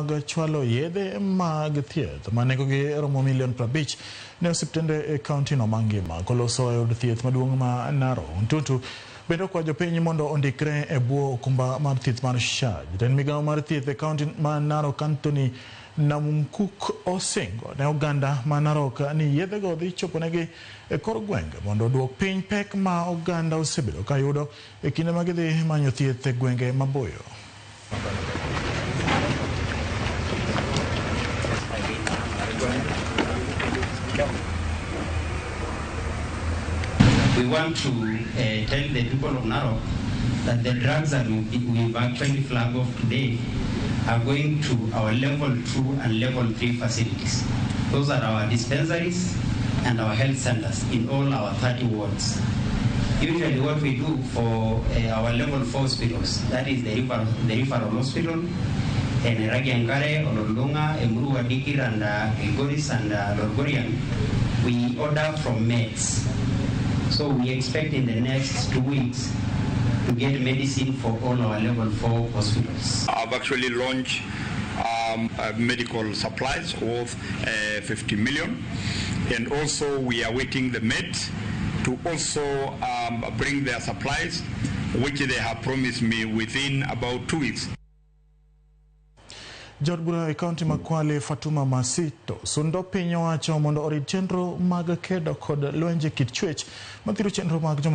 mag chwalo yedhe mag thieth ma nengogi romo milion 50 ne osiptende e kaontino mangima. Koloso e od thieth maduong' ma Narok, Ntutu bende okwayo jopiny mondo ondikre e bwo okumba mar thieth mar SHA. Jatend migawo mar thieth e kaonti ma Narok Anthony Namunkuk osingo ne oganda ma Narok ni yedhego dhi choponegi e kor gwenge mondo oduok piny pek ma oganda osebedo ka yudo e kinde ma gidhi manyo thieth e gwenge maboyo. We want to tell the people of Narok that the drugs that we've actually flagged off today are going to our level 2 and level 3 facilities. Those are our dispensaries and our health centers in all our 30 wards. Usually what we do for our level 4 hospitals, that is the referral hospital, in Ragiankare, Ololulunga, Emurua Dikir and Kilgoris and Lolgorian, we order from meds. So we expect in the next 2 weeks to get medicine for all our level 4 hospitals. I've actually launched medical supplies worth 50 million, and also we are waiting the meds to also bring their supplies, which they have promised me within about 2 weeks. Jaod bura e kaonti ma Kwale Fatuma Masito sundo piny owacho mondo orit chenro mag kedo kod lwenje kit chwech mathiro chenro mag joma